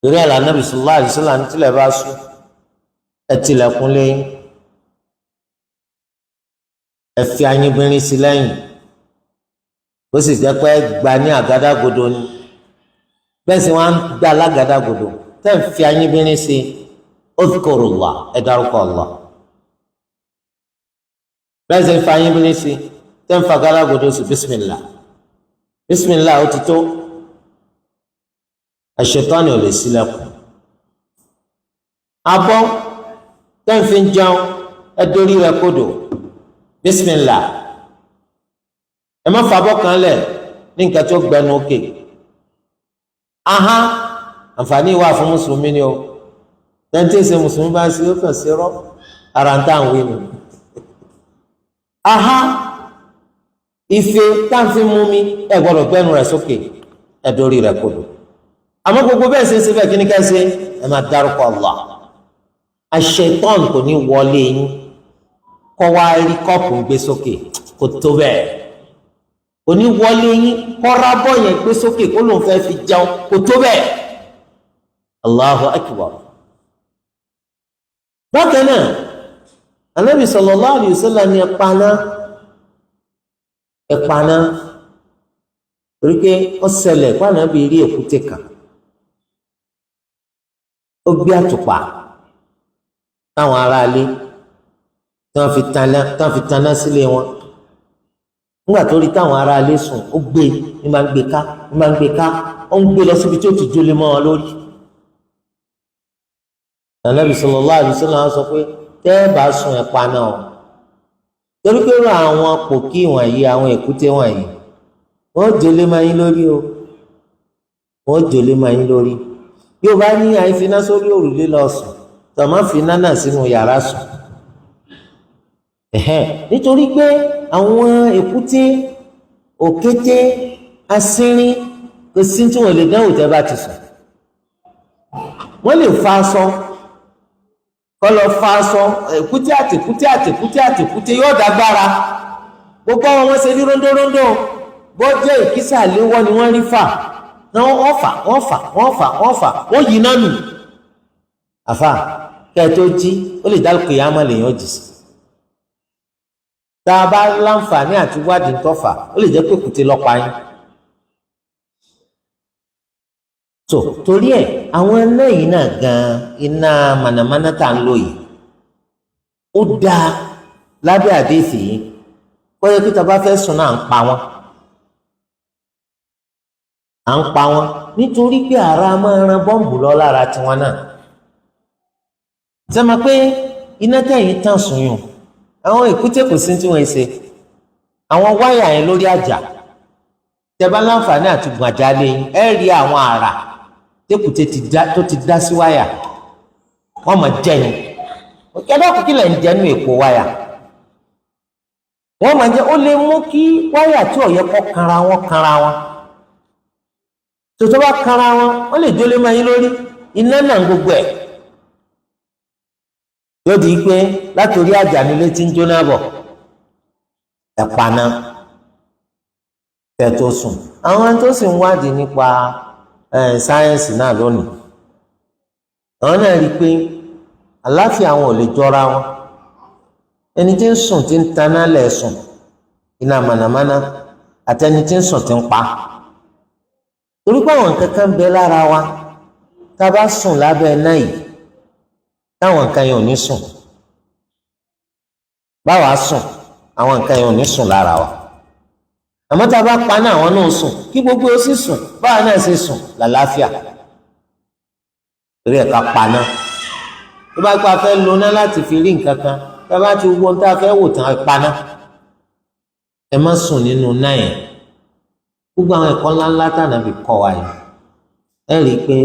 Torí ẹ̀ l'Ànábì sallallahu alaihi wasallam ní tílẹ̀ bá sùn, ẹ tilẹ̀kùn lẹ́yìn, ẹ fi ayínbínrín sí lẹ́yìn, ó sì jẹ́ pé gba ní àgádágodo ni. Bẹ́ẹ̀ sì wọ́n á gba alágádágodo tẹ́ ń fi ayínbínrín sí, udhkurullah, ẹ dárúkọ Allah. Bẹ́ẹ̀ sì ń fa ayínbínrín sí, tẹ́ ń fa àgádágodo sí, bísímìlá, bísímìlá, ó ti tó. Àṣetánì ò lè ṣílẹ̀kùn. Abọ́ tẹ́ ń fi jẹun, ẹ dórí rẹ̀ kodò, bísímìlá. Ẹ má fàbọ̀ kan lẹ̀ ní nǹkan tó gbẹnu òkè. Aha, àǹfààní wà fún mùsùlùmí ni o. Tẹ́ntì ṣe mùsùlùmí bá ń ṣe, ó kàn sí rọ́ ara ń tà ń wí nù. Aha, ife táǹfì mú mi, ẹ gbọ́dọ̀ gbẹnu rẹ̀ sókè, ẹ dórí rẹ̀ kodò. Àmọ́ gbogbo bẹ́ẹ̀ ṣe ń ṣe bẹ́ẹ̀, kí ni ká ṣe? Ẹ máa dárúkọ Allah. Àṣetán kò ní wọlé yín kọ́ wá rí kọ́ọ̀pù ń gbé sókè, kò tó bẹ́ẹ̀. Kò ní wọlé yín kọ́ rábọ̀ yẹn gbé sókè kó lóun fẹ́ fi jẹun, kò tó bẹ́ẹ̀. Allahu akbar. Bákan náà, Anabi sallallahu alayhi wa sallam ní ẹ̀paná, ẹ̀paná, torí pé ó ṣẹlẹ̀ kó Ànábì rí èkúté kan, ó gbé àtùpà táwọn aráalé tí wọ́n fi taná sílé wọn. Nígbà tó rí táwọn aráalé sùn, ó gbé ní máa ń gbé ká, ní máa ń gbé ká, ó ń gbé lọ síbi tí ó ti jólé mọ́ wọn lórí. Ànábì sallallahu alaihi wasallam sọ pé tẹ́ ẹ bá sùn, ẹ paná o, torí pé irú àwọn pòkí wọ̀nyí, àwọn èkúté wọ̀nyí, wọ́n jólé máa yín lórí o, wọ́n jólé máa yín lórí. Yóò bá ní àìfiná sórí òrùlé lọ sùn, tọmọ finá náà sínú yàrá sùn, nítorí pé àwọn èkúté, òkété, asínrín, kò sí tí wọ́n lè dánwò tẹ́ bá ti sùn. Wọ́n lè fa aṣọ kọ́ lọ fa aṣọ. Èkúté àti èkúté àti èkúté àti èkúté yóò dágbára. Gbogbo àwọn wọn ṣe ní rondórondó, bó jẹ́ ìkísà léwọ́ ni wọ́n rí fà náà, wọ́n fà, wọ́n fà, wọ́n fà, wọ́n fà, wọ́n yìí náà nù. Àfà kẹ́ ẹ tó jí, ó lè dálùkù yá má lèèyàn jì sí. Tá a bá láǹfààní àti wádìí ntọ́fà, ó lè jẹ́ pé èkúté lọ́pa yín. Tó torí ẹ̀, àwọn iná yìí náà gan, iná mànàmáná tá à ń lò yìí, ó dáa lábẹ́ àdéhìí yìí kó yẹ kí tá a bá fẹ́ sùn náà, à ń pa wọ́n, à ń pa wọ́n, nítorí pé ara máa ran bọ́ǹbù lọ lára tiwọn náà. Sẹ́mi pé iná tẹ̀yìn tàn sùn yùn, àwọn èkúté kò sí tí wọ́n ṣe. Àwọn wáyà yẹn lórí àjà, tẹ́ bá láǹfààní àti gbọ̀njà lé yín, ẹ rí àwọn àrà tẹkùtẹ tó ti dá sí wáyà. Wọ́n mọ̀ jẹ́ ni kẹ́dọ̀ kí lẹ̀ ń jẹ́ nínú èpo wáyà. Wọ́n máa jẹ́, ó lè mú kí wáyà tí ò yẹ kó kanra wọn kanra wọn. Tòtò bá kanra wọn, wọ́n lè jólé máa yín lórí. Iná náà gbogbo ẹ̀ yóò di pé látòrí àjà nílé tí ń jóná bọ̀. Ẹ̀ paná kẹ́ tó sùn. Àwọn tó sì ń wádìí nípa sáyẹ́ǹsì náà lónìí, àwọn náà rí i pé àláfíà àwọn ò lè jọra wọn. Ẹni tí ń sùn tí ń taná lẹ̀ sùn iná mànàmáná, àtẹni tí ń sùn tí ń pa, torí pé àwọn nǹkan kan bẹ lára wa tá a bá sùn lábẹ́ iná yìí, táwọn nǹkan yẹn ò ní sùn. Báwa sùn, àwọn nǹkan yẹn ò ní sùn lára wa. Àmọ́ tá a bá pa náà, àwọn náà sùn, kí gbogbo ó sì sùn, báwa náà ṣe sùn làlàáfíà. Torí ẹ̀, ká paná. Tó bá pa fẹ́ lona láti fi rí nǹkan kan, tá a bá ti wo ohun tá a fẹ́ wò tán, paná. Ẹ má sùn nínú náà yẹn. Gbogbo àwọn ẹ̀kọ́ ńláńlá tànà fi kọ́ wa yìí, ẹ rí i pé